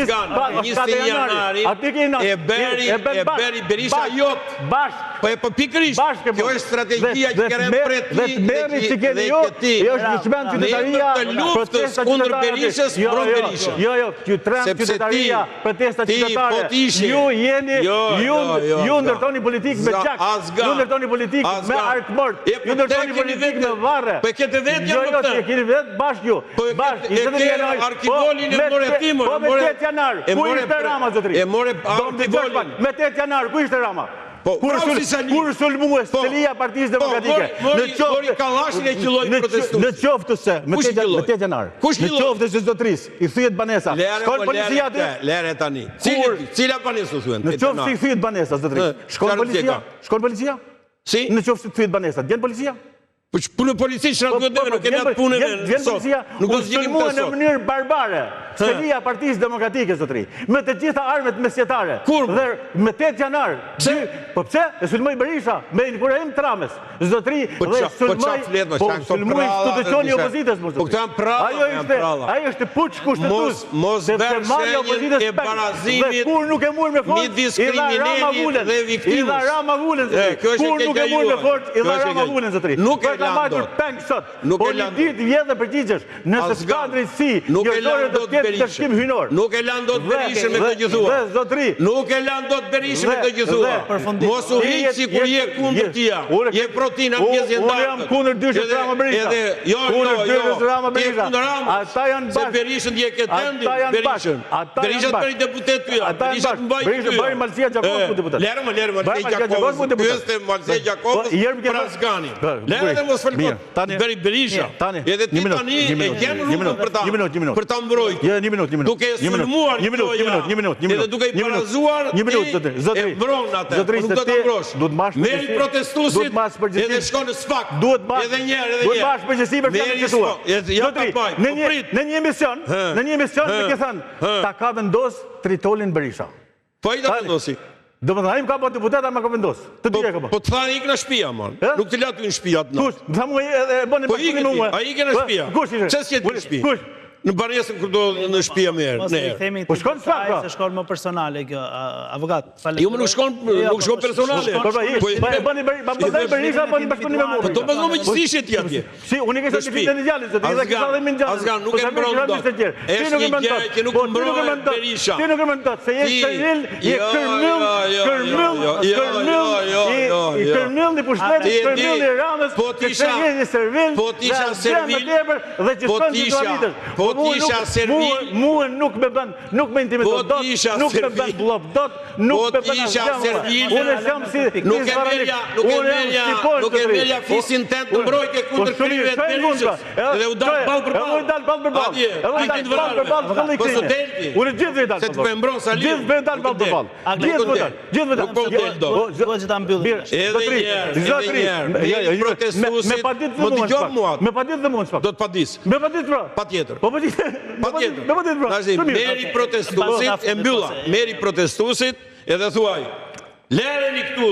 zotërisë, 21 janarin, e bëri, e bëri Berisha jot. Bashkë. Po e po pikërisht, kjo është strategjia që ke rënë pre ti dhe tmerri që keni ju, është një çmend qytetaria, të luftës kundër Berishës, jo, mbron jo, Berishën. Jo, jo, ju tremb qytetaria, protesta qytetare. Po ju jeni, jo, ju ju ndërtoni politikë me gjak, ju ndërtoni politikë me arkmort, ju ndërtoni politikë me varre. Po e ke të vetja jo, jo, e keni vetë bashkë ju. Po e ke arkivolin e more ti, Po me 8 janar, ku ishte Rama zotëri? E more arkivolin. Me 8 janar, ku ishte Rama? Po, kur vrau si Sali. Kur sulmua po, selia e Partisë po, Demokratike. Mori, mori, mori kallashin e qëlloi protestues. Në qoftë se me 8 me 8 janar. Kush në qoftë se zotërisë i thyhet banesa. Shkon po, policia aty? Lere tani. Cili, cila banesë u thyen? Në qoftë se i thyhet banesa zotërisë. Shkon policia? Shkon policia? Si? Në qoftë se thyhet banesa, vjen policia? Po që punë polici që na po, duhet po, neve, nuk kemi atë punë ne sot. Nuk do të zgjidhim këtë sot. Në mënyrë barbare, selia e Partisë Demokratike, zotëri, me të gjitha armët mesjetare. Kur? Dhe me 8 janar. Pse? Po pse? E sulmoi Berisha me inkurajim të Ramës. Zotëri, po dhe po sulmoi po sulmoi institucioni i opozitës, mos. Po këto janë pralla, ajo ishte, ajo ishte puç kushtetues. Mos mos vër shenjën e barazimit. Dhe kur nuk e mur me forcë, i dha Rama vulën. I dha Rama vulën, zotëri. Kur nuk e mur me forcë, i dha Rama vulën, zotëri. Nuk e lan dot. Peng sot. Nuk po e një ditë vjen dhe përgjigjesh. Nëse s'ka drejtësi, nuk e lan dot Berishën. Hyjnor. Nuk e lan dot Berishën me këtë që thua. Dhe zotëri. Nuk e lan dot Berishën me këtë që thua. Mos u hiq sikur je kundër tija. Je pro tij na pjesë Unë jam kundër dyshës Rama Berisha. Edhe jo, jo, jo. Rama Berisha. Kundër Ramës. Ata janë bashkë. Se Berishën ti e ke tëndin, Berishën. Berisha të bëri deputet ty. Berisha të mbaj ty. Berisha bëri Malësia Gjakovës për deputet. Lërë më, lërë më, Malësia Gjakovës. Pyeste Malësia Gjakovës për Azganin. Lërë dhe mos fol kot. Tani bëri Berisha. Tani edhe ti tani e gjen rrugën për ta. Një minutë, një minutë. Për ta mbrojtur. Jo, një minutë, një minutë. Duke e sulmuar një minutë, një minutë, një minutë, një minutë. Edhe duke i barazuar një minutë, zotëri, zotëri. E mbron atë. Zotëri, po nuk do ta mbrosh. Duhet të mbash Merri protestuesit. Edhe shkon në SPAK. Duhet të mbash. Edhe një herë, edhe një Duhet të herë. mbash përgjegjësi për fjalën që thua. Zotëri, në një në një emision, në një emision më ke thënë, ta ka vendos tritolin Berisha. Po ai ta vendosi. Domethënë ai më ka bërë deputet, ai më ka vendos. Të po, dyja ka bërë. Po të thanë ik nga shtëpia mon. Nuk të la ty në shtëpi atë natë. Kush? Më tha mua e bëni po bashkëpunim me mua. Ai ike në po, shtëpi. Kush ishte? Pse s'je në shtëpi? Kush? Në banesën kur do në shtëpi më herë. Mos i themi. Po shkon SPAK pra. Se shkon më personale kjo, avokat. Jo më nuk shkon, nuk shkon personale. Po po, po e bëni bëni Berisha bëni bashkëpunim me mua. Po do të thonë që s'ishe ti atje. Si, unë i kisha të fitë në djalin, zotëri, dhe kisha dhe min djalin. Azgan, nuk e mbron dot. Ti nuk e mbron dot. Që nuk po, ti nuk e mbron mbron dot. Berisha. Ti nuk e mbron dot, se je servil, je jo, kërmyll, jo, kërmyll, jo, kërmyll, i kërmyll i pushtetit, kërmyll i Ramës, po që t'isha, je servil, po t'isha servil, më tepër dhe që po shkon t'isha, çdo po t'isha servil, mua nuk më bën, nuk më intimidon po dot, nuk më bën bllok dot, nuk po më bën t'isha asgjë. servil, Unë jam si nuk e merja, nuk e merja, nuk e merja fisin tënd të mbrojtje po kundër krimeve të Berishës. Edhe u dal ballë për ballë. Edhe u dal ballë për ballë. Edhe u dal ballë për ballë të Po s'u del ti. Unë gjithë i dal. Se të po e mbron Saliu. Gjithë po dal ballë për ballë. Gjithë po dal. Gjithë po dal. Nuk po del dot. Po, duhet që ta mbyllim. Edhe një herë, edhe një herë. Jo, jo, protestuesit. Me padit dhe mua. Më Me padit dhe mua. Do të padis. Me padit pra. Patjetër. Po padit. Patjetër. Me padit pra. Tash merri protestuesit e mbylla. Merri protestuesit edhe thuaj. Lëreni këtu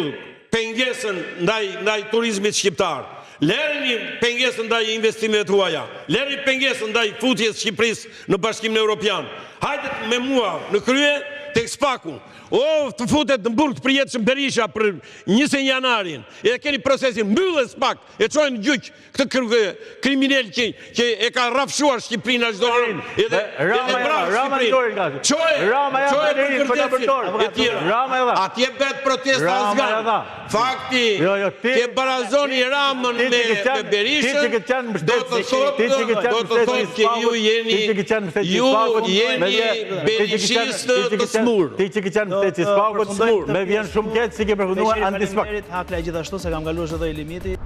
pengesën ndaj ndaj turizmit shqiptar. Lëreni pengesën ndaj investimeve të huaja. Lëreni pengesën ndaj futjes së Shqipërisë në Bashkimin Evropian. Hajde me mua në krye tek SPAK-u. O të futet në burg të përjetshëm Berisha për 21 janarin. E keni procesin mbylle SPAK, e çojnë në gjyq këtë kriminel që që e ka rrafshuar Shqipërinë nga çdo anë edhe Rama edhe vrarë Rama Shqipërinë. Çoje, Rama ja çoje për për ta përdor. e tjera. Rama e dha. Atje bëhet protesta Rama Azgan. e dha. Fakti Jo, jo, ti- që barazoni Ramën Ti me që ke me qenë- ti Berishën që ke qenë do mbështetës- të thotë ti që ke qenë do të mbështetës thotë i që ju SPAK-ut, jeni ti që ke qenë mbështetës i ju SPAK-ut, jeni me vje- ti që ke qenë- berishistë ti që të ke qenë- smur. Ti që ke qenë mbështetës i SPAK-ut, Përfundoj me vjen shumë keq si ke përfunduar Beqiri, anti-SPAK. Faleminderit, Haklaj gjithashtu se kam kaluar çdo limiti.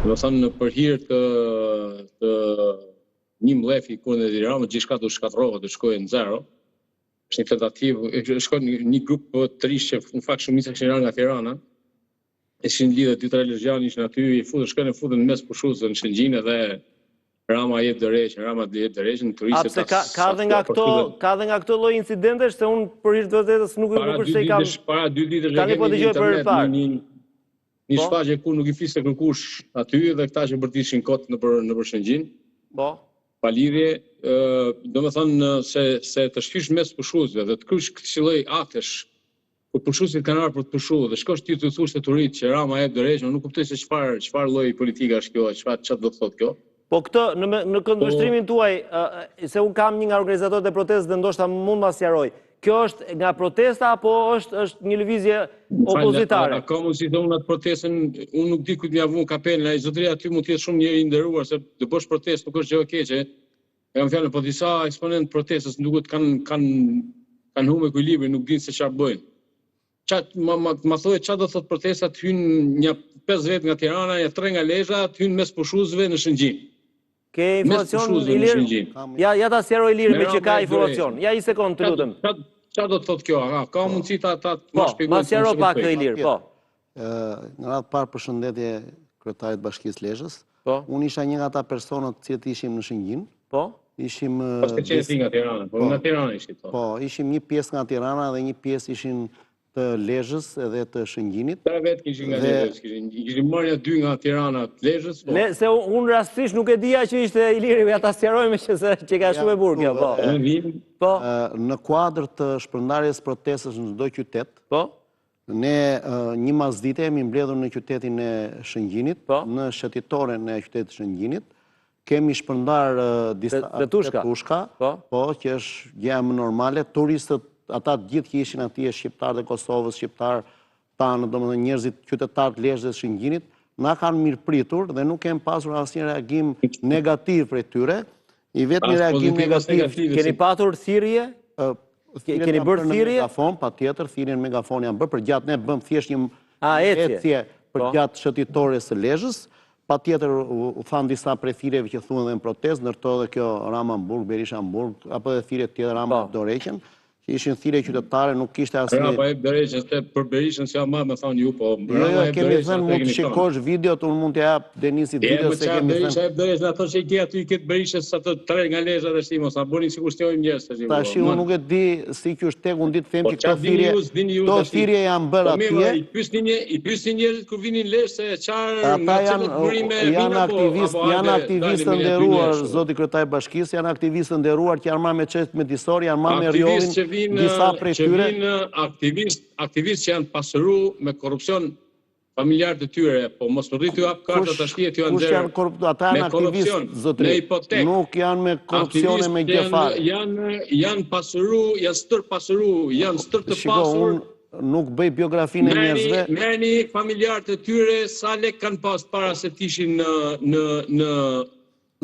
Domethënë për hir të të një mllefi kundër Edi Ramës, gjithçka do shkatërrohet, do shkojë në zero. Është një tentativë, shkon një, një grup të rish që në fakt shumica kishin ardhur nga Tirana. Ishin lidhur dy tre lezhjanë ishin aty, i futën shkojnë e futën në mes pushuesve në Shëngjin edhe Rama jep dorëheqjen, Rama jep dorëheqjen, A turistët pse ka ka dhe nga këto, ka dhe nga këto lloj incidentesh se unë për hir të vërtetës nuk Para nuk dy është se i kam ditësh, para dy ditësh e Tani po kemi në dëgjoj për herë internet parë. një një një Po. shfaqje ku nuk i fliste kërkush aty dhe këta që bërtishin kot nëpër nëpër Shëngjin. Po. Pa lidhje, domethënë se se të shtysh mes pushuesve dhe të kryesh këtë lloj aktesh kur pushuesit kanë ardhur për të pushuar dhe shkosh ti të thuash te turit që Rama jep dorëheqjen, unë nuk kuptoj se çfarë çfarë lloj politika është kjo, çfarë çfarë do të thotë kjo. Po këtë, në, në këndvështrimin po- tuaj, se unë kam një nga organizatorët e protestës dhe ndoshta mund ma sqarojë, kjo është nga protesta apo është është një lëvizje opozitare? A ka mundësi të unë atë protestën, unë nuk di kujt m'ia vu kapelën, ai zotëria aty mund të jetë shumë njeri i nderuar, se të bësh protestë nuk është gjë e keqe. E kam fjalën, po disa eksponentë të protestës më duket kanë kanë kanë humbur ekuilibrin, nuk dinë se çfarë bëjnë. Ça ma ma ma thuaj ça do thot protesta të hyjnë nja 5 vetë nga Tirana, nja 3 nga Lezha, të hyjnë mes pushuesve në Shëngjin. Ke informacion Ilir? Ja ja ta sqarojë Iliri meqë ka informacion. Ja një sekondë të lutem. Ça ça do të thot kjo? A ka po. mundësi ta ta po, ma shpjegoj? Ma sqaro pak Ilir, po. Në radhë të parë përshëndetje kryetarit të Bashkisë Lezhës. Po. Unë isha një nga ata persona të cilët ishim në Shëngjin. Po. Ishim Po s'ke qenë ti nga Tirana, po, po nga Tirana ishit po. Po, ishim një pjesë nga Tirana dhe një pjesë ishin të Lezhës edhe të Shëngjinit. Tre vetë kishin nga Lezhës, kishin kishin marrë nja dy nga Tirana të Lezhës, po. Le, se unë rastësisht nuk e dija që ishte Iliri, ja ta sqarojmë që se që ka shumë e bukur kjo, po. Po. Në kuadër të shpërndarjes protestës në çdo qytet. Po. Ne një masdite jemi mbledhur në qytetin e Shëngjinit, po. në shëtitoren e qytetit të Shëngjinit. Kemi shpërndarë disa fletushka, po. po, që është gjëja më normale. Turistët, ata të gjithë që ishin atje, shqiptarët e Kosovës, shqiptarë tanë, domethënë njerëzit qytetarë të Lezhës dhe Shëngjinit, na kanë mirëpritur dhe nuk kemi pasur asnjë reagim negativ prej tyre. I vetmi reagim negativ... Keni patur thirrje? Keni bërë thirrje? Megafon, patjetër, thirrje në megafon janë bërë, përgjatë ne bëmë thjesht një ecje po. përgjatë shëtitores së Lezhës, patjetër u thanë disa prej thirrjeve që thuhen dhe në protestë, ndër to edhe kjo Rama në burg, Berisha në burg, apo edhe thirrje të tjera Rama po. dorëheqjen, që ishin thirrje qytetare, nuk kishte asnjë... Rama jep dorëheqjen, se për Berishën s'ja marr me thonë ju, po jo, jo, kemi thënë mund të shikosh videot, unë mund t'ja jap Denisit video se kemi thënë. Berisha jep dorëheqjen, ato që i ke aty i ke të Berishës ato tre nga Lezha dhe shti, mos na bëni sikur s'njohim njerëz tash. Tashi unë nuk e di si qysh tek, unë di të them po, që këto thirrje, këto thirrje janë bërë po, atje. I pyesni një, i pyesni njerëzit kur vinin në Lezhë se çfarë nga cilat burime vijnë apo janë aktivistë të nderuar, zoti kryetar i bashkisë, janë aktivistë të nderuar që janë marrë me çështje mjedisore, janë marrë me rrjollin, disa prej tyre. Që vijnë aktivistë, aktivistë që janë pasuru me korrupsion familjarët e tyre, po mos më rri t'ju hap karta tash e t'ju nxjerr. Kush janë korruptuar? Ata janë aktivistë, zotëri. Nuk janë me korrupsione me gjë fare. Janë janë pasuru, janë stër pasuru, janë stër të pasur. Nuk bëj biografinë e njerëzve. Merrni familjarët e tyre sa lek kanë pas para se të ishin në në në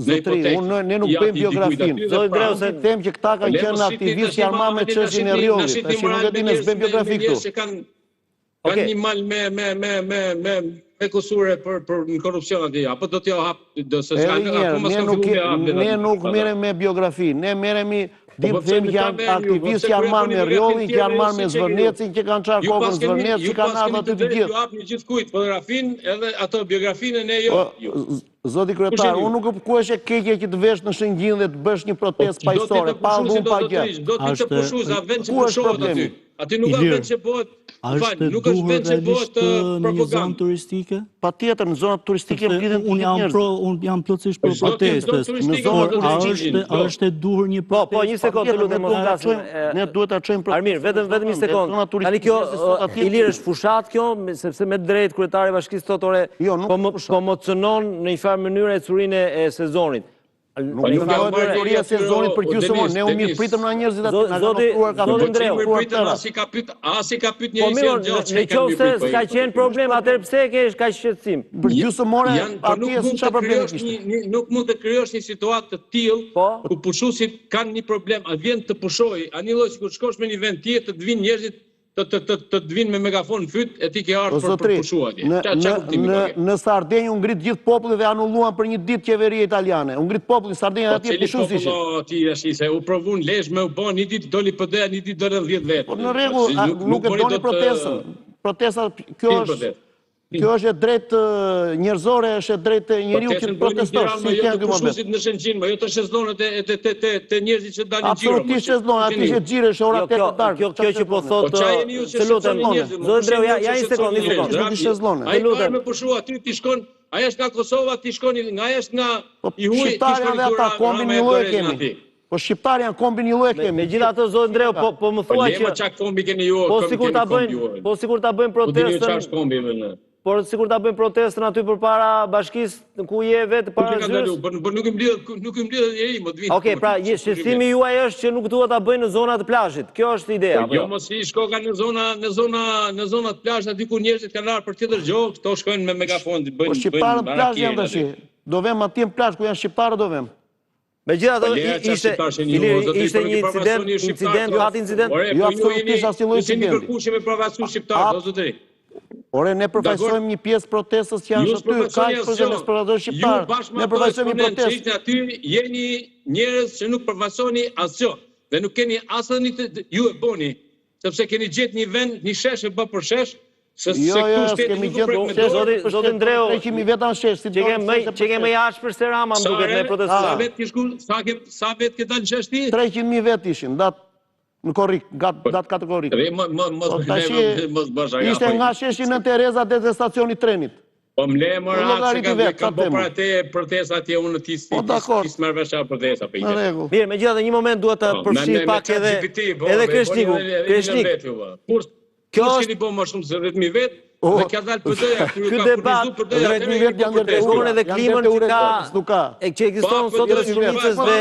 Zotëri, unë ne nuk bëjmë biografinë. Zoti Ndreu se them që këta kanë qenë aktivistë që janë marrë me çështjen e rrjollit. Tash nuk e di ne s'bëjmë biografi këtu. Kanë kanë një mal me me me me me me kusure për për në korrupsion atje. Apo do t'ja hap do se s'ka akoma s'ka filluar me hap. Ne nuk merremi me biografi, ne merremi Dimë po themi që janë aktivistë që janë marrë me rrjollin, që janë marrë me Zvërnecin, që kanë çarë kokën Zvërnec, që kanë ardhur aty të gjithë. Ju hapni gjithkujt fotografinë edhe ato biografinë ne jo. Po, zoti kryetar, unë nuk ku është e keqja që të vesh në Shëngjin dhe të bësh një protestë po, paqësore, pa dhunë pa gjë. Do ti të pushush, a vend që pushohet aty. Aty nuk ka vend që bëhet, fal, nuk është vend që bëhet propagandë. Në zonë turistike? Patjetër, në zonat turistike mblidhen të gjithë njerëzit. Unë jam pro, unë jam plotësisht pro protestës. Në zonat turistike. A është e duhur një protestë? Po, po, një sekondë, të lutem, mos flasim. Ne duhet ta çojmë protestën. Armir, vetëm vetëm një sekondë. Tani kjo Ilir është fushatë kjo, sepse me drejt kryetari i bashkisë thotë ore, jo, po më po më cënon në një farë mënyre ecurinë e sezonit. Nuk e ka bërë ecuria e sezonit për gjysmë orë. Ne u mirëpritëm nga njerëzit aty, na kanë ofruar kafe. Zoti Ndreu, mirëpritëm as i ka pyet, as i ka pyet njeri si janë gjallë. Po në qoftë se s'ka qenë problem, atëherë pse e ke kaq shqetësim? Për gjysmë ore atje çfarë problemi kishte? Nuk mund të krijosh një situatë të tillë po? ku pushuesit kanë një problem, a vjen të pushojë, a një lloj sikur shkosh me një vend tjetër të vinë njerëzit të të të të të vinë me megafon në fyt e ti ke ardhur po, për për pushu atje. Në në në në Sardenjë u ngrit gjithë populli dhe anulluan për një ditë qeveria italiane. U ngrit populli në Sardenjë po, atje pushues ishin. Po ti tash se u provun Lezhë me u bë një ditë doli PD, një ditë dolën 10 vetë. Po në rregull, nuk, nuk e doni protestën. Protesta kjo është Kjo është e drejtë njerëzore, është e drejtë e njeriut që të protestosh, si jo të pushuesit në Shëngjin, jo të shezlonët e të të të të njerëzit që dalin xhiro. Absolutisht shezlon, aty ishte xhiro, është ora 8 të darkës. Kjo kjo që po thotë, po të lutem, zoti Ndreu, ja ja një sekondë, një sekondë. Nuk ishte shezlone. Ai ka me pushu aty ti shkon. Ai është nga Kosova, ti shkoni, nga ai është nga po, i huaj, ti shkoni dhe ata kombin një lloj kemi. Po shqiptarë janë kombin një lloj kemi. Megjithatë zoti Ndreu, po po më po, thua që Po ça kombi keni ju, po sikur ta bëjnë, po sikur ta bëjnë po protestën. Po çfarë kombi më ne. Por sikur ta bëjnë protestën aty përpara bashkisë ku je vetë para zyrës? Po po nuk i mblidhet nuk i mblidhet njeri, më të vinë. Okej, pra shqetësimi juaj është që nuk duhet ta bëjnë në zona të plazhit. Kjo është ideja, po apo jo? Jo, mos i shkoka në zona në zona në zona të plazhit aty ku njerëzit kanë ardhur për tjetër gjë, këto shkojnë me megafon, bëjnë Po shqiptarët në plazh janë tash. Do vem atje në plazh ku janë shqiptarët do vem. Megjithatë po, ishte ishte një incident, incident, pati incident. Jo po absolutisht asnjë lloj incidenti. Ju kërkushi me përfaqësu shqiptarët, o zotëri. Ore, ne përfaqësojmë një pjesë protestës që janë aty, kaq për të ne përfaqësojmë shqiptarët. Ne përfaqësojmë një protestë. Ju aty jeni njerëz që nuk përfaqësoni asgjë dhe nuk keni asnjë ju e bëni, sepse keni gjetë një vend, një shesh e bë për shesh, Se jo, se këtu jo, shteti s'kemi nuk u prek me gjetë dorë. Zoti zoti Ndreu, 300.000 veta në shesh, si që ke më që ke më i ashpër se Rama më duket me protestuar. Sa vet ke shku, sa ke sa vet ke dalë në shesh ti? 300.000 vet ishin, dat në korrik, gat, po, dat 4 korrik. Dhe më më mos po, më mos bësh aga. Ishte nga sheshi Nënë Tereza deri te stacioni i trenit. Po më le më rahat se kam kam bërë para te protesta atje unë ti si po, ti s'merr vesh apo protesta po. Në rregull. Mirë, megjithatë një moment dua të po, përfshij pak edhe edhe Kreshniku. Kreshnik. Kjo është keni bërë më shumë se 10000 vet dhe ka dalë PD-ja kur ju ka furnizuar PD-ja 10000 vet janë ndër të edhe klimën që ka nuk ka. E që ekziston sot rreth shumicës dhe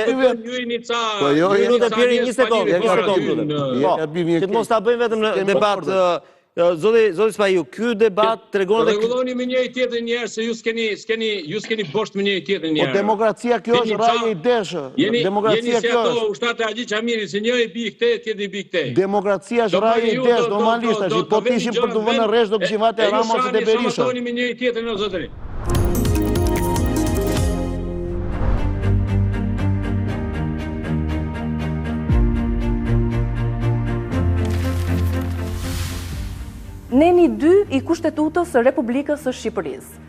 ju jeni ca Po jo, ju lutem Pjeri një sekondë, një sekondë lutem. Po, që të mos ta bëjmë vetëm në debat Zoti zoti Spahiu, ky debat tregon edhe rregulloni me njëri tjetrin një herë se ju s'keni s'keni ju s'keni bosht me njëri tjetrin një Po herë. demokracia kjo është rrahje idesh. Demokracia kjo është. Jeni si ato ushtarët e Haxhi Qamilit, se njëri bi këtej, tjetri bi këtej. Demokracia është rrahje idesh, normalisht tash, po të ishim për të vënë në rresht do kishim vajtë te Rama ose te Berisha. Ju me njëri tjetrin o zotëri. Neni 2 i Kushtetutës së Republikës së Shqipërisë.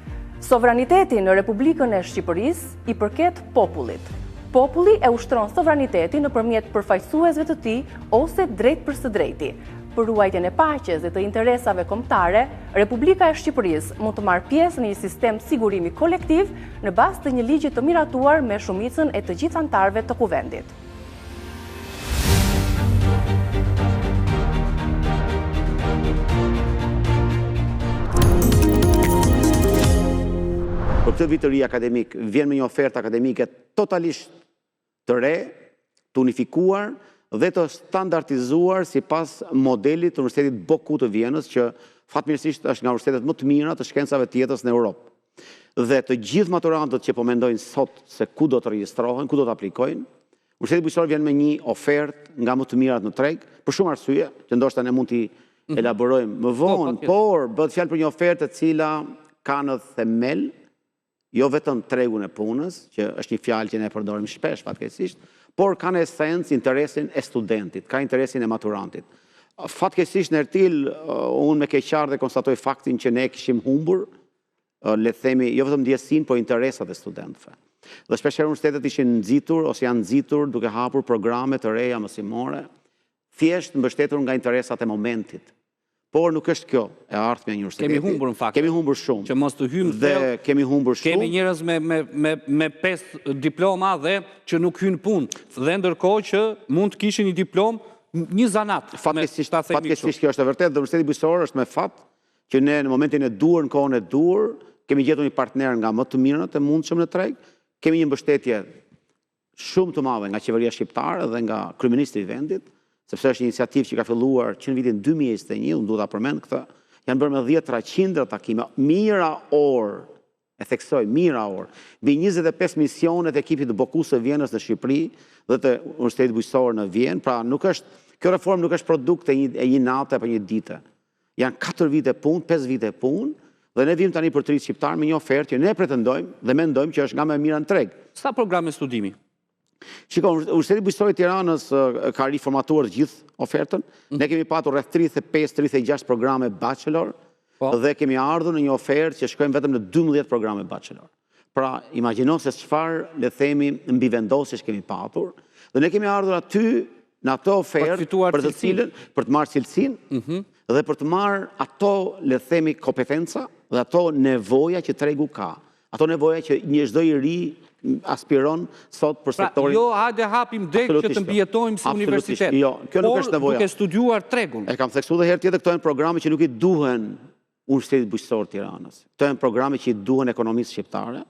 Sovraniteti në Republikën e Shqipërisë i përket popullit. Populli e ushtron sovranitetin nëpërmjet përfaqësuesve të tij ose drejtpërsëdrejti. Për ruajtjen e paqes dhe të interesave kombëtare, Republika e Shqipërisë mund të marrë pjesë në një sistem sigurimi kolektiv në bazë të një ligji të miratuar me shumicën e të gjithë anëtarëve të Kuvendit. Për këtë vit të ri akademik vjen me një ofertë akademike totalisht të re, të unifikuar dhe të standardizuar sipas modelit të Universitetit Boku të Vjenës, që fatmirësisht është nga universitetet më të mira të shkencave të jetës në Europë. Dhe të gjithë maturantët që po mendojnë sot se ku do të regjistrohen, ku do të aplikojnë, Universiteti Bujqësor vjen me një ofertë nga më të mirat në treg, për shumë arsye, që ndoshta ne mund t'i mhm. elaborojmë më po, vonë, por bëhet fjalë për një ofertë e cila ka në themel jo vetëm tregun e punës, që është një fjalë që ne e përdorim shpesh fatkeqësisht, por ka në esencë interesin e studentit, ka interesin e maturantit. Fatkeqësisht në Ertil, unë me keqardhje konstatoj faktin që ne kishim humbur le të themi, jo vetëm ndjesinë, por interesat e studentëve. Dhe shpeshherë universitetet ishin nxitur ose janë nxitur duke hapur programe të reja mësimore, thjesht mbështetur nga interesat e momentit. Por nuk është kjo e ardhmja e një universiteti. Kemi humbur në fakt. Kemi humbur shumë. Që mos të hyjmë thellë. Dhe kemi humbur shumë. Kemi njerëz me me me me pesë diploma dhe që nuk hyjnë në punë. Dhe ndërkohë që mund të kishin një diplomë, një zanat. Fatkeqësisht, fatkeqësisht kjo është e vërtetë dhe Universiteti Bujqësor është me fat që ne në momentin e duhur, në kohën e duhur, kemi gjetur një partner nga më të mirët e mundshëm në treg, kemi një mbështetje shumë të madhe nga qeveria shqiptare dhe nga kryeministri i vendit, sepse është një iniciativë që ka filluar që në vitin 2021, unë duhet ta përmend këtë, janë bërë me dhjetra qindra takime, mijëra orë, e theksoj, mijëra orë, mbi 25 misione të ekipit të Bokusë së Vjenës në Shqipëri dhe të Universitetit Bujqësor në Vjenë, pra nuk është, kjo reformë nuk është produkt e një, e një nate apo një dite. Janë 4 vite punë, 5 vite punë, dhe ne vijmë tani për të rinjtë shqiptarë me një ofertë që ne pretendojmë dhe mendojmë që është nga më e mira në treg. Sa programe studimi? Shiko, Universiteti Bujqësor i Tiranës ka riformatuar të gjithë ofertën. Mm. Ne kemi patur rreth 35-36 programe bachelor po. dhe kemi ardhur në një ofertë që shkojmë vetëm në 12 programe bachelor. Pra, imagjino se çfarë, le të themi, mbivendosjesh kemi patur, dhe ne kemi ardhur aty në atë ofertë për të cilën, për të marrë cilësinë, mhm. dhe për të marrë ato, le të themi, kompetenca dhe ato nevoja që tregu ka. Ato nevoja që një çdo i ri aspiron sot për pra, sektorin. Pra, jo, hajde hapim degë që të jo. mbijetojmë si universitet. Jo, kjo nuk është nevoja. Por duke studiuar tregun. E kam theksuar dhe herë tjetër, këto janë programe që nuk i duhen Universitetit Bujqësor të Tiranës. Këto janë programe që i duhen ekonomisë shqiptare,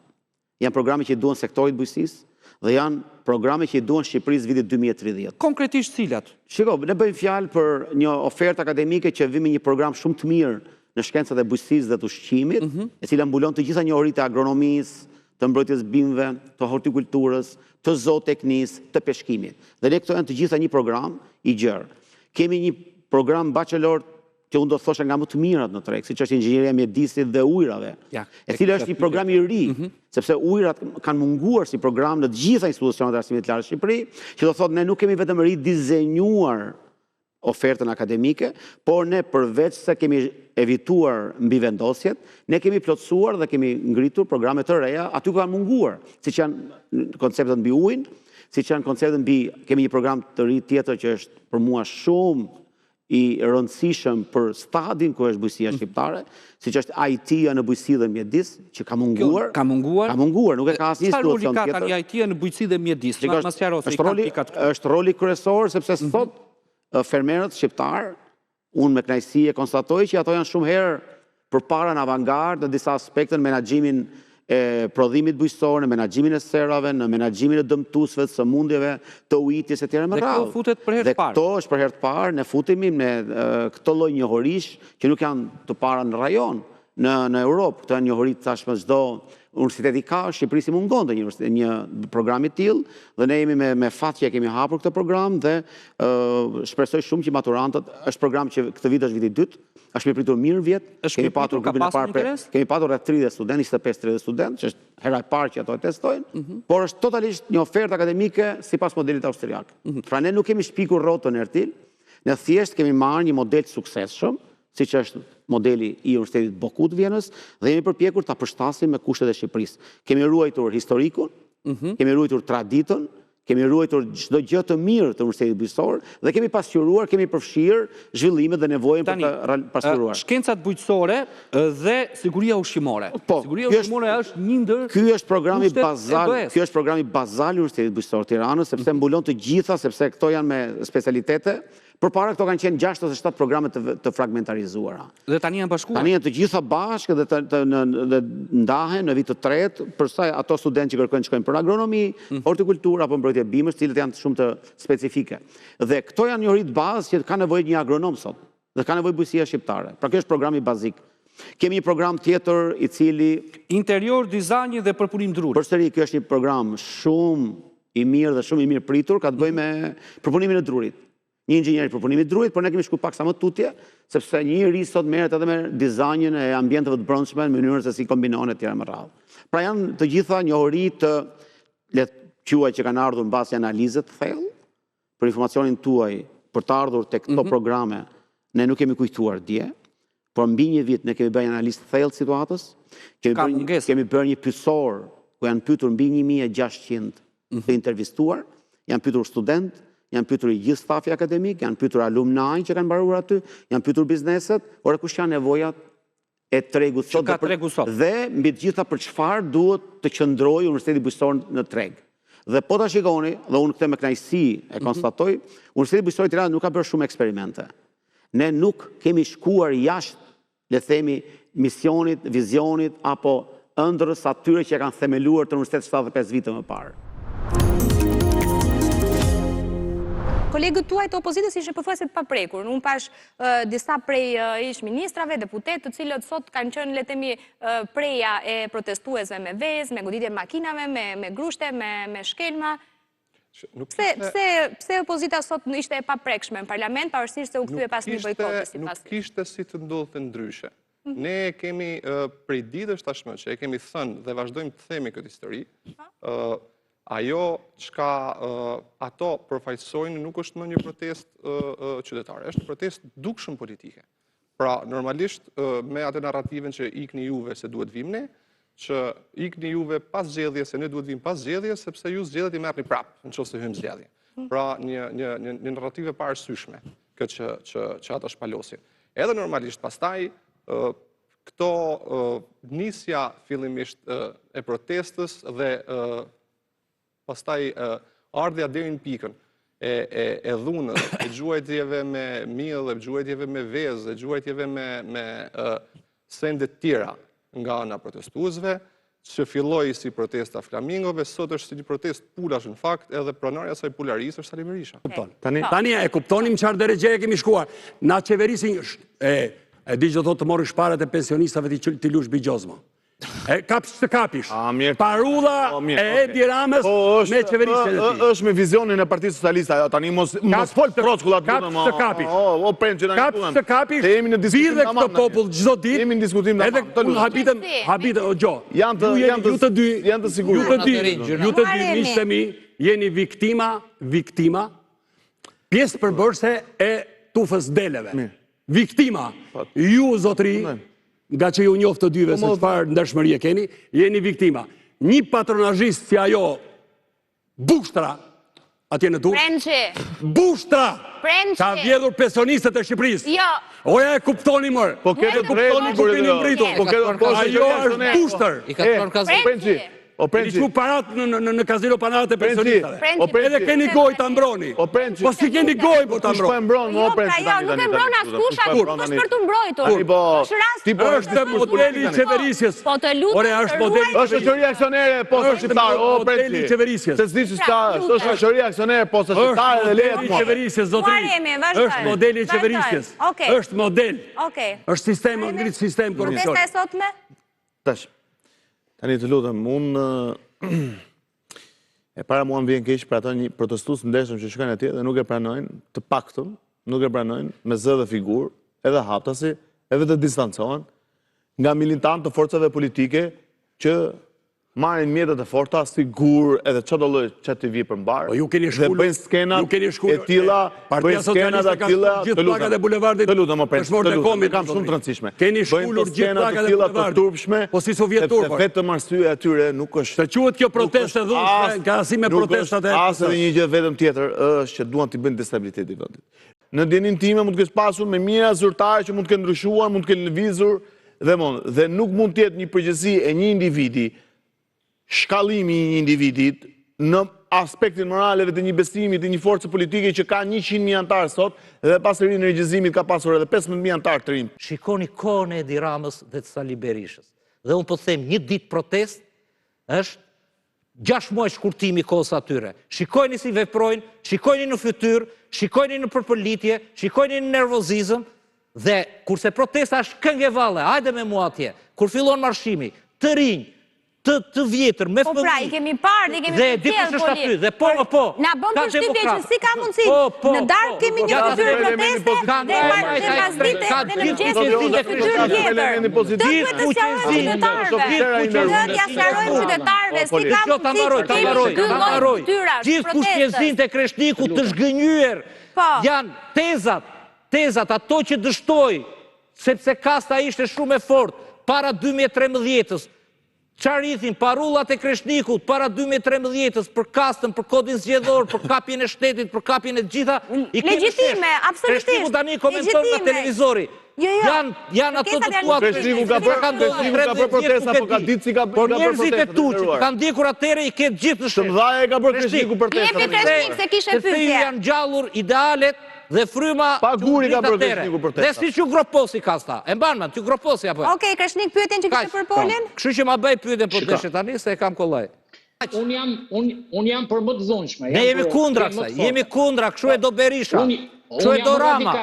janë programe që i duhen sektorit bujqësisë dhe janë programe që i duhen Shqipërisë vitit 2030. Konkretisht cilat? Shiko, ne bëjmë fjalë për një ofertë akademike që vjen me një program shumë të mirë në shkencat e bujqësisë dhe të ushqimit, mhm. e cila mbulon të gjitha njohuritë e agronomisë, të mbrojtjes bimëve, të hortikulturës, të zooteknisë, të peshkimit. Dhe ne këto janë të gjitha një program i gjerë. Kemi një program bachelor që unë do të thosha nga më të mirat në treg, siç është inxhinieria e mjedisit dhe ujërave, e cila është një program i ri, mhm. sepse ujërat kanë munguar si program në të gjitha institucionet e arsimit të lartë në Shqipëri, që do thotë ne nuk kemi vetëm ridizenjuar ofertën akademike, por ne përveç se kemi evituar mbivendosjet, ne kemi plotësuar dhe kemi ngritur programe të reja aty ku kanë munguar, siç janë konceptet mbi ujin, siç janë konceptet mbi kemi një program të ri tjetër që është për mua shumë i rëndësishëm për stadin ku është bujqësia shqiptare, siç është IT-ja në bujqësi dhe mjedis, që ka munguar. Ka munguar? Ka munguar, nuk e ka asnjë institucion tjetër. Çfarë roli ka tani IT-ja në bujqësi dhe mjedis? Ma sqaro se i kam pikat këtu. Është roli kryesor, sepse mhm. sot fermerët shqiptarë, unë me kënaqësi e konstatoj që ato janë shumë herë përpara në avangardë në disa aspekte në menaxhimin e prodhimit bujqësor, në menaxhimin e serave, në menaxhimin e dëmtuesve, të sëmundjeve, të ujitjes etj me radhë. Dhe këto futet për herë të parë. Dhe këto është për herë të parë, ne futemi me këto lloj njohurish që nuk janë të para në rajon, në në Europë. Këto janë njohuri tashmë çdo universitet i ka, Shqipërisë i mungonte një një program i tillë dhe ne jemi me me fat që e kemi hapur këtë program dhe shpresoj shumë që maturantët, është program që këtë vit është viti i dytë, Është mirëpritur mirë vjet, kemi patur grupin e parë, kemi patur rreth 30 studentë, 25-30 studentë, që është hera e parë që ato e testojnë, mhm. por është totalisht një ofertë akademike sipas modelit austriak. Mhm. Pra ne nuk kemi shpikur rrotën Ertil, ne thjesht kemi marrë një model të suksesshëm, siç është modeli i Universitetit Boku të Vjenës, dhe jemi përpjekur ta përshtasim me kushtet e Shqipërisë. Kemi ruajtur historikun, mhm. kemi ruajtur traditën, Kemi ruajtur çdo gjë të mirë të Universitetit Bujqësor dhe kemi pasqyruar, kemi përfshirë zhvillimet dhe nevojën për të pasqyruar. Shkencat bujqësore dhe siguria ushqimore. Po, siguria ushqimore është një ndër Ky është programi bazal, ky është programi bazal i Universitetit Bujqësor të Tiranës, sepse mhm. mbulon të gjitha, sepse këto janë me specialitete. Përpara këto kanë qenë 6 ose 7 programe të, të fragmentarizuara. Dhe tani janë bashkuar. Tani janë të gjitha bashkë dhe të, të, në, dhe ndahen në vit të tretë, për sa ato studentë që kërkojnë të shkojnë për agronomi, mm. hortikulturë apo mbrojtje bimësh, të cilët janë shumë të specifike. Dhe këto janë njohuritë bazë që ka nevojë një agronom sot. Dhe ka nevojë bujqësia shqiptare. Pra kjo është programi bazik. Kemi një program tjetër i cili Interior dizajni dhe përpunim druri. Përsëri ky është një program shumë i mirë dhe shumë i mirëpritur, ka të bëjë me përpunimin e drurit. Një inxhinier i përpunimit të drurit, por ne kemi shku paksa më tutje, sepse një i ri sot merret edhe me dizajnin e ambienteve të brendshme, në mënyrën se si kombinohen etj me radhë. Pra janë të gjitha njohuri të le të quaj që kanë ardhur mbas një analize të thellë për informacionin tuaj për të ardhur tek këto mm -hmm. programe, ne nuk kemi kujtuar dje, por mbi një vit ne kemi bërë një analizë të thellë të situatës, kemi bërë një, kemi bërë një pyetësor ku janë pyetur mbi 1600 mhm. të intervistuar, janë pyetur studentë, janë pyetur i gjithë stafi akademik, janë pyetur alumni që kanë mbaruar aty, janë pyetur bizneset, ore kush janë nevojat e tregut sot dhe, për, sot. dhe mbi të gjitha për çfarë duhet të qëndrojë Universiteti Bujqësor në treg. Dhe po ta shikoni, dhe unë këtë me kënaqësi e mhm. konstatoj, mm -hmm. Universiteti Bujqësor i Tiranës nuk ka bërë shumë eksperimente. Ne nuk kemi shkuar jashtë, le të themi, misionit, vizionit apo ëndrrës së atyre që e kanë themeluar këtë universitet 75 vite më parë. Kolegët tuaj të opozitës ishin pothuajse të paprekur. Unë pashë disa prej ish ministrave, deputetë, të cilët sot kanë qenë, le të themi, preja e protestuesve me vezë, me goditje makinave, me grushte, me shkelma. Pse, pse, pse opozita sot ishte e paprekshme në parlament, pavarësisht se u kthye pas një bojkoti sipas? Nuk kishte si të ndodhte ndryshe. Mhm. Ne e kemi prej ditësh tashmë që e kemi thënë dhe vazhdojmë të themi këtë histori, ajo çka ato përfaqësojnë nuk është më një protestë qytetare, është protestë dukshëm politike. Pra, normalisht, me atë narrativën që ikni juve se duhet vim ne, që ikni juve pas zgjedhje se ne duhet vim pas zgjedhje, sepse ju zgjedhjet i merrni prapë, në qoftë se hymë zgjedhje. Hmm. Pra, një, një, një, një narrativë e paarsyeshme, këtë që, që, që ata shpalosin. Edhe normalisht pastaj, Këto nisja fillimisht e protestës dhe pastaj ardhja deri në pikën e e e dhunës, e gjuajtjeve me miell, e gjuajtjeve me vezë, e gjuajtjeve me me sende të tjera nga ana e protestuesve, që filloi si protesta e flamingove, sot është si një protestë pulash në fakt, edhe pronari i asaj pularisë është Sali Berisha. Tani, tani e kuptonim çfarë derexheje kemi shkuar. Na qeverisin e e di që thotë të morësh paret e pensionistave t'i t'i lush bixhoz mo. E kap të kapish. Parulla po, e Edi Ramës po, me qeverisjen e tij. Është me vizionin e Partisë Socialiste ajo tani mos mos fol troçkulla të lutem. Kap të kapish. O, o Prençi tani. Kap të kapish. Jemi në diskutim tamam. Vidhe këtë popull çdo ditë. Jemi në diskutim tamam. Edhe unë habitem, habitem, o gjo. Janë të janë të ju të dy, janë të sigurt. Ju të dy, ju të dy miqtë e mi, jeni viktima, viktima, pjesë përbërëse e tufës deleve. Viktima, po. ju zotri, nga që ju njoh të dyve po, se çfarë ndershmërie keni, jeni viktima. Një patronazhist si ajo Bushtra, atje në Durrës. Prençi. Bushtra. Prençi. Ka vjedhur pensionistët e Shqipërisë. Jo. Oja e kuptoni mër. Po ke të kuptoni ku keni mbërritur. Po ke po ajo është bushtër. I ka çuar kazino. Prençi. O Prençi. Keni parat në në në kazino parat e pensionistëve. O Prençi. Edhe keni gojë ta mbroni. O Prençi. Po si keni gojë po ta mbroni. Po e mbron o jo, Prençi pra, jo, nuk e mbron askush, aty nuk është për t'u mbrojtur. Tani po. Është rast. Ti po është modeli i qeverisjes. Po të lutem. Ore është modeli. Është shoqëria aksionere e Postës Shqiptare, o Prençi. Modeli i qeverisjes. Se s'di çka është, është shoqëria aksionere e Postës Shqiptare dhe lejet mua. Është modeli i qeverisjes, zotëri. Është modeli i qeverisjes. Është model. Okej. Është sistem, ngrit sistem korrupsion. Protesta e sotme? Tash. Tani të lutem, unë e para mua më vjen keq për ata një protestues të ndershëm që shkojnë atje dhe nuk e pranojnë, të paktën, nuk e pranojnë me zë dhe figurë, edhe haptasi, edhe të distancohen nga militantë të forcave politike që marrin mjete të forta si gur edhe çdo lloj që t'i vijë për mbarë. Po ju keni shkulur, dhe bëjnë skena ju keni shkulur, e tilla, Partia bëjnë skena Socialiste të ka tilla, shkulur gjithë pllakat e bulevardit. Të lutem, o Prençi, Dëshmorët të e lutem, kombit, kam shumë të rëndësishme. Keni Bëjnë shkulur gjithë skena të pllakat e tilla të bulevardit. turpshme. Po si s'u vjen sepse turp? vetëm arsyeja e tyre nuk është Të quhet kjo nuk protestë e është dhunshme as- në krahasim me nuk protestat është e As edhe një gjë vetëm tjetër është që duan t'i bëjnë destabilitetit vendit. Në dijeninë time mund të kesh pasur me mijëra zyrtarë që mund të kenë ndryshuar, mund të kenë lëvizur dhe mund dhe nuk mund të jetë një përgjegjësi e një individi shkallimi i një individit në aspektin moral edhe të një besimi të një force politike që ka 100.000 anëtarë sot dhe pas rinërgjezimit ka pasur edhe 15.000 anëtarë të rinj. Shikoni kohën e Edi Ramës dhe të Sali Berishës. Dhe unë po them një ditë protestë është 6 muaj shkurtimi i kohës atyre. Shikojni si veprojnë, shikojni në fytyrë, shikojni në përpëlitje, shikojni në nervozizëm dhe kurse protesta është këngë e valle, hajde me mua atje. Kur fillon marshimi, të rinj, të të vjetër me fëmijë. Po pra, i kemi parë dhe i kemi përcjellë Dhe di kush është aty dhe po po po. Na bën përshtypje që si ka mundësi po, po, në darkë po, kemi një fytyrë proteste dhe dhe pasdite dhe në mëngjes një fytyrë tjetër. Këtë duhet të sqarojmë qytetarëve. Këtë t'ia sqarojmë qytetarëve si ka mundësi që kemi dy lloj fytyrash Gjithë kuqezinjtë e Kreshnikut të zhgënjyer po. janë tezat, tezat ato që dështoi sepse kasta ishte shumë e fortë para 2013-ës. Çfarë ithin parullat e Kreshnikut para 2013-ës për kastën, për kodin zgjedhor, për kapjen e shtetit, për kapjen e të gjitha, i kemi Legjitime, absolutisht. Kreshniku tani komenton nga televizori. Jo, jo. Janë janë ato të tua Kreshniku ka bërë Kreshniku ka bërë protesta, po ka ditë si ka bërë Por njerëzit e tu që kanë ndjekur atëherë i ke të gjithë në shesh. Të mëdha e ka bërë Kreshniku protesta. Jepi Kreshnik se kishe pyetje. Sepse ju janë gjallur idealet Dhe fryma Pa guri ka bërë Kreshniku protesta. Dhe si që groposi kasta. E mban mend, që groposi apo. Okej, Kreshnik pyetjen që kishe për Polin? Kështu që ma bëj pyetjen po deshe tani se e kam kollaj. Unë jam unë unë jam për më të dhunshme. Ne jemi kundra kësaj, jemi kundra, kështu e do Berisha. Kështu e do Rama.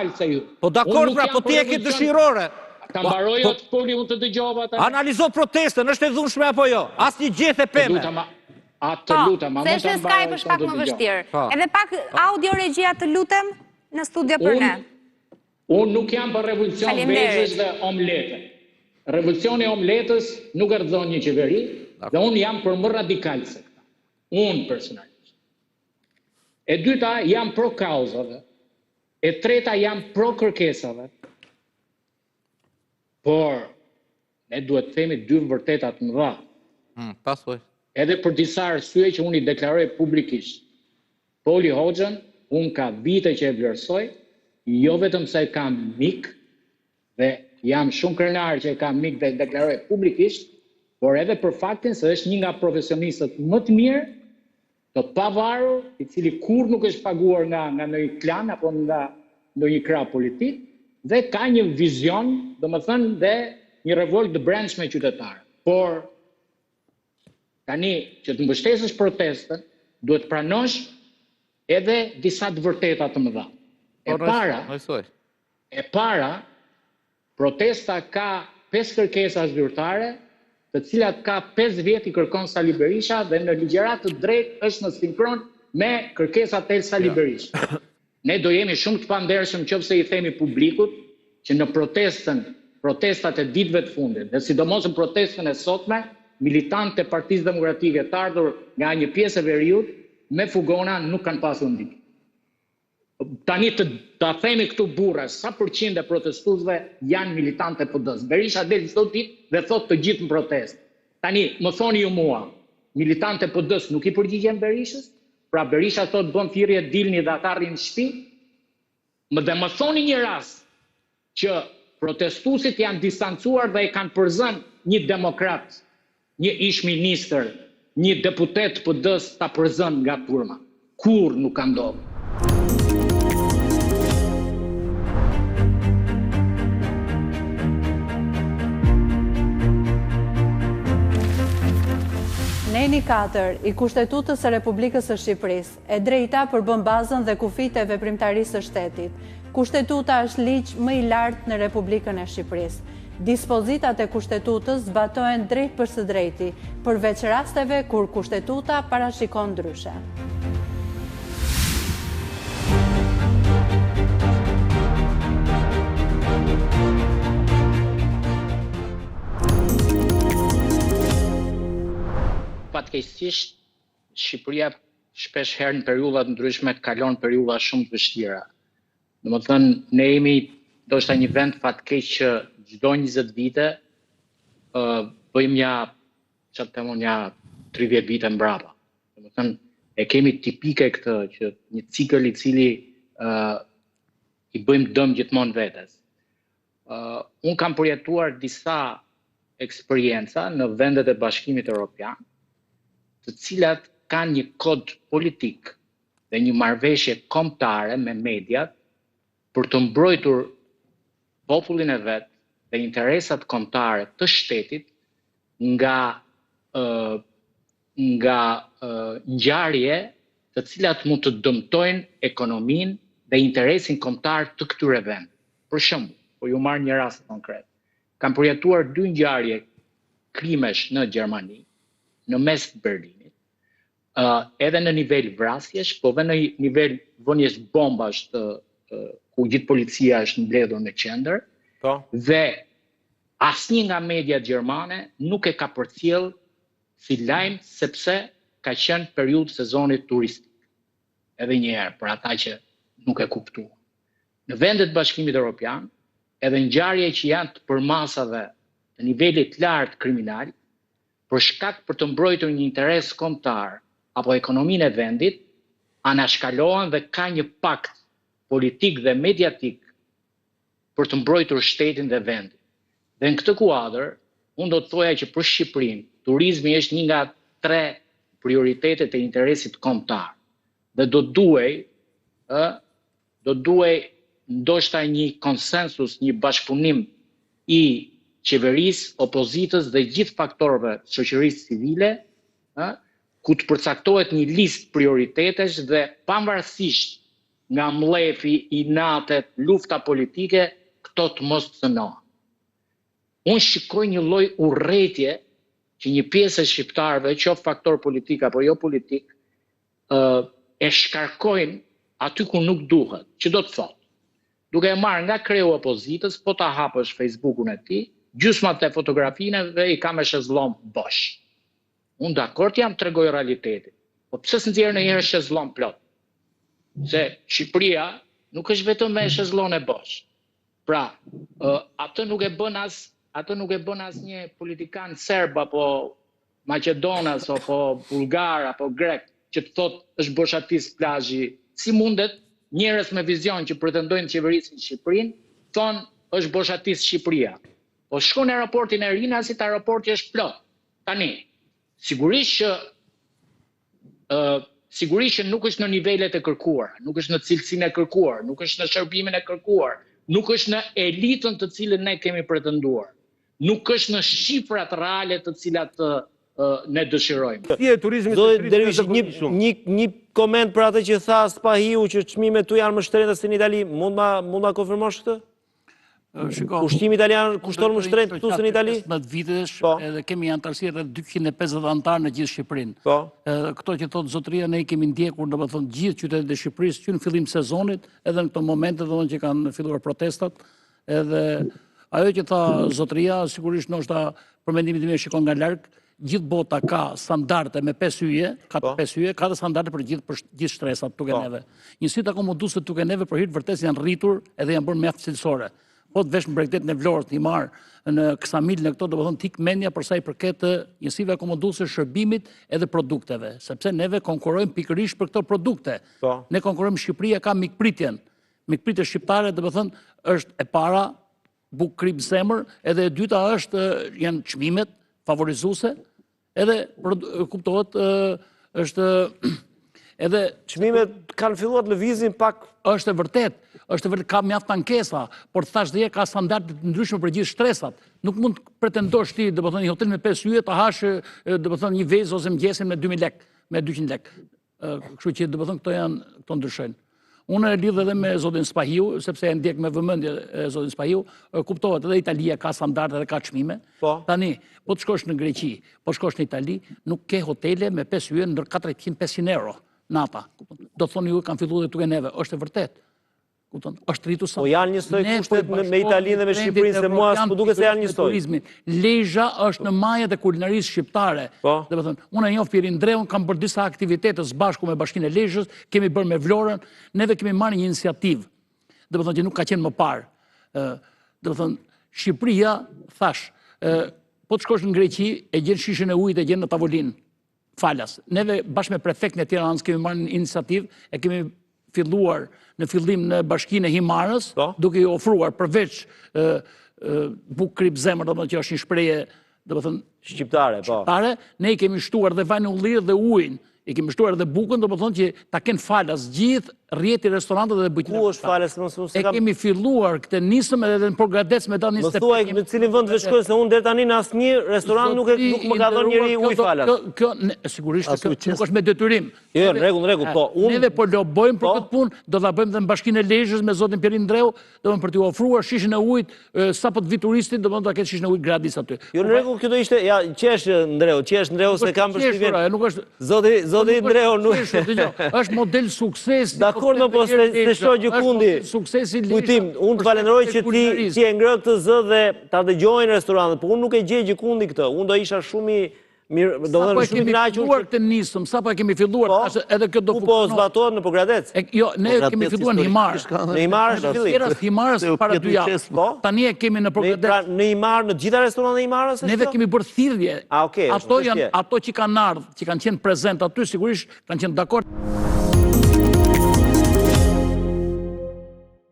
Po dakord pra, po ti e ke dëshirore. Ta mbaroj po, atë Poli, unë të dëgjova tani. Analizo protestën, është e dhunshme apo jo? Asnjë gjethe peme. A të po, lutem, a mund të mbaroj? Se Skype është pak më vështirë. Po. Edhe pak audio regjia të lutem në studio për ne. Unë nuk jam për revolucion vezësh dhe omlete. Revolucioni i omletës nuk e rrëzon një qeveri dhe unë jam për më radikal se këta. Unë personalisht. E dyta, jam pro kauzave. E treta, jam pro kërkesave. Por, ne duhet të themi dy vërteta të mëdha. Mm, pasoj. Edhe për disa arsye që unë i deklaroj publikisht. Poli Hoxhën, unë ka vite që e vlerësoj, jo vetëm se e kam mik dhe jam shumë krenar që e kam mik dhe e deklaroj publikisht, por edhe për faktin se është një nga profesionistët më të mirë, të pavarur, i cili kurrë nuk është paguar nga nga ndonjë klan apo nga ndonjë krah politik dhe ka një vizion, domethënë dhe një revoltë të brendshme qytetare. Por tani që të mbështesësh protestën, duhet të pranosh edhe disa të vërteta të mëdha. E Po, para, njësoj. e para, protesta ka pesë kërkesa zyrtare, të cilat ka pesë vjet i kërkon Sali Berisha dhe në ligjëratë të drejtë është në sinkron me kërkesat e Sali Berishës. Ne do jemi shumë të pandershëm qoftë se i themi publikut që në protestën, protestat e ditëve të fundit dhe sidomos në protestën e sotme, militantët e Partisë Demokratike të ardhur nga një pjesë e veriut me fugona nuk kanë pasur ndikim. Tani të ta themi këtu burra, sa përqind e protestuesve janë militantë të PD-së. Berisha del çdo ditë dhe thotë të gjithë në protestë. Tani, më thoni ju mua, militantët e PD-së nuk i përgjigjen Berishës? Pra Berisha thotë bën thirrje dilni dhe ata rrinë në shtëpi? Më dhe më thoni një rast që protestuesit janë distancuar dhe e kanë përzënë një demokrat, një ish ministër, një deputet të PD-së ta përzënë nga turma. Kurrë nuk ka ndodhur. Neni 4 i Kushtetutës së Republikës së Shqipërisë, e drejta përbën bazën dhe kufijtë e veprimtarisë së shtetit. Kushtetuta është ligj më i lartë në Republikën e Shqipërisë. Dispozitat e Kushtetutës zbatohen drejtpërsëdrejti, përveç rasteve kur Kushtetuta parashikon ndryshe. Fatkeqësisht, Shqipëria shpesh herë në periudha të ndryshme kalon periudha shumë të vështira. Domethënë, ne jemi ndoshta një vend fatkeq që çdo 20 vite ë bëjmë nja, çfarë të them unë, nja 30 vite mbrapa. Domethënë, e kemi tipike këtë që një cikël i cili ë i bëjmë dëm gjithmonë vetes. Uh, unë kam përjetuar disa eksperienca në vendet e Bashkimit Evropian, të cilat kanë një kod politik dhe një marrëveshje kombëtare me mediat për të mbrojtur popullin e vet dhe interesat kombëtare të shtetit nga nga ngjarje të cilat mund të dëmtojnë ekonominë dhe interesin kombëtar të këtyre vendeve. Për shembull, po ju marr një rast konkret. Kam përjetuar dy ngjarje krimesh në Gjermani, në mes të Berlinit, edhe në nivel vrasjesh, po dhe në nivel vënies bombash të, të ku gjithë policia është mbledhur në qendër. Po. Dhe asnjë nga mediat gjermane nuk e ka përcjell si lajm sepse ka qenë periudhë sezonit turistik. Edhe një herë për ata që nuk e kuptuan. Në vendet e Bashkimit Evropian, edhe ngjarje që janë të përmasave të nivelit të lartë kriminal, për shkak për të mbrojtur një interes kombëtar apo ekonominë e vendit, anashkalohen dhe ka një pakt politik dhe mediatik për të mbrojtur shtetin dhe vendin. Dhe në këtë kuadër, unë do të thoja që për Shqipërinë, turizmi është një nga tre prioritetet e interesit kombëtar. Dhe do duhej, ë, do duhej ndoshta një konsensus, një bashkëpunim i qeverisë, opozitës dhe gjithë faktorëve të shoqërisë civile, ë, ku të përcaktohet një listë prioritetesh dhe pavarësisht nga mllefi, inatet, lufta politike, këto të mos cënohen. Unë shikoj një lloj urrejtje që një pjesë e shqiptarëve, qoftë faktor politik apo jo politik, ë e shkarkojnë aty ku nuk duhet, që do të thotë, duke e marrë nga kreu i opozitës, po ta hapësh Facebookun e tij, gjysma të fotografive i ka me shezlong bosh. Unë dakord jam të tregoj realitetin, po pse s'nxjerr ndonjëherë shezlong plot? Se Shqipëria nuk është vetëm me shezlonge bosh. Pra, atë nuk e bën as atë nuk e bën asnjë politikan serb apo maqedonas apo bullgar apo grek që të thotë është boshatis plazhi. Si mundet njerëz me vizion që pretendojnë të qeverisin Shqipërinë, thonë është boshatis Shqipëria. Po shko në aeroportin e Rinasit, aeroporti është plot. Tani, sigurisht që ë sigurisht që nuk është në nivelet e kërkuara, nuk është në cilësinë e kërkuar, nuk është në shërbimin e kërkuar, nuk është në elitën të cilën ne kemi pretenduar, nuk është në shifrat reale të cilat ne dëshirojmë. Si e turizmit të Dervishi, një, një, një koment për atë që tha Spahiu që çmimet këtu janë më shtrenjta se në Itali, mund ma, mund ma konfirmosh këtë? Shiko, Ushqimi italian kushton më shtrenjtë këtu se në Itali? 15 vitesh po. edhe kemi anëtarësi rreth 250 anëtarë në gjithë Shqipërinë. Po. Këto që thotë zotëria ne i kemi ndjekur, domethënë gjithë qytetet e Shqipërisë që në fillim sezonit, edhe në këto momente domethënë që kanë filluar protestat, edhe ajo që tha zotëria, sigurisht ndoshta për mendimin tim e shikon nga larg, gjithë bota ka standarde me 5 yje, ka 5 po. yje, ka dhe standarde për gjithë për gjithë shtresat tuke po. neve. Njësitë akomoduese tuke neve për hir të vërtetës janë rritur edhe janë bërë mjaft cilësore. Po të vesh në bregdetin e Vlorës, në Himarë, në Ksamil, në këto, domethënë të ik mendja për sa i përket njësive akomoduese, shërbimit edhe produkteve, sepse neve konkurrojmë pikërisht për këto produkte. Po. Ne konkurrojmë Shqipëria ka mikpritjen. Mikpritja shqiptare, domethënë, është e para bukë kripë zemër, edhe e dyta është janë çmimet favorizuese, edhe kuptohet është edhe çmimet kanë filluar të lëvizin pak është e vërtet, është e vërtet ka mjaft ankesa, por thashë dhe ka standarde të ndryshme për gjithë shtresat. Nuk mund të pretendosh ti, domethënë një hotel me 5 yje të hash, domethënë një vezë ose mëngjesin me 2000 lekë, me 200 lekë. Kështu që domethënë këto janë, këto ndryshojnë. Unë e lidh edhe me zotin Spahiu, sepse e ndjek me vëmendje zotin Spahiu, kuptohet edhe Italia ka standarde dhe ka çmime. Po. Tani, po të shkosh në Greqi, po të shkosh në Itali, nuk ke hotele me 5 yje ndër 400-500 euro nata. Do të thonë ju kanë filluar dhe tuke neve, është e vërtetë. Kupton? Është rritur sa. Po janë njësoj kushtet me Italinë dhe me Shqipërinë se mua s'po duket se janë njësoj. Turizmin. Lezha është në majat e kulinarisë shqiptare. Po. Domethënë, unë e njoh Pjerin Ndreun, kam bërë disa aktivitete së bashku me Bashkinë e Lezhës, kemi bërë me Vlorën, neve kemi marrë një iniciativë. Domethënë që nuk ka qenë më parë. Ë, domethënë Shqipëria, thashë, ë po të shkosh në Greqi, e gjen shishen e ujit, e gjen në tavolinë. Falas. Neve bashkë me prefektin e Tiranës kemi marrë një iniciativë, e kemi filluar në fillim në bashkinë e Himarës, po. duke i ofruar përveç bukë kripë zemër, domethënë që është një shprehje, domethënë shqiptare, po. Shqiptare, ne i kemi shtuar dhe vajin e ullirit dhe ujin, i kemi shtuar dhe bukën, domethënë që ta kenë falas gjithë rrjeti restoranteve dhe bujtinave. Ku është falas, mos mos e kam. E kemi filluar këtë nisëm edhe në Pogradec me datë 25. Më thuaj në cilin vend të shkoj se unë deri tani në asnjë restorant nuk e nuk më ka dhënë njeri ujë falas. Kjo kjo sigurisht kjo nuk është me detyrim. Jo, jo, në rregull, në rregull, po unë neve po lobojmë për po. këtë punë, do ta bëjmë dhe në bashkinë e Lezhës me zotin Pjerin Ndreu, domethënë për t'iu ofruar shishen e ujit, sapo të vijë turisti, domethënë ta ketë shishen e ujit gratis aty. Jo, në rregull, kjo do ishte, ja, qesh Ndreu, qesh Ndreu se kam përshtypjen. Nuk është Zoti, zoti Ndreu nuk është. Është model suksesi. Dakord, po s'e s'e shoh gjëkundi. Suksesi Lezha. Kujtim, unë të falenderoj që ti ti e ngre këtë zë dhe ta dëgjojnë restorantet, po unë nuk e gjej gjëkundi këtë. Unë do isha shumë i Mirë, domethënë shumë i kënaqur. Sapo e kemi filluar këtë nisëm, sapo e kemi filluar, po, tash edhe kjo do funksionojë. Ku po zbatohet në Pogradec? Jo, ne kemi filluar në Himarë. Në Himarë është fillim. Era Himarës para dy javë. Po. Tani e kemi në Pogradec. Pra në Himarë, në gjitha restorantet e Himarës është? Neve kemi bërë thirrje. A, okay, ato janë ato që kanë ardhur, që kanë qenë prezent aty, sigurisht kanë qenë dakord.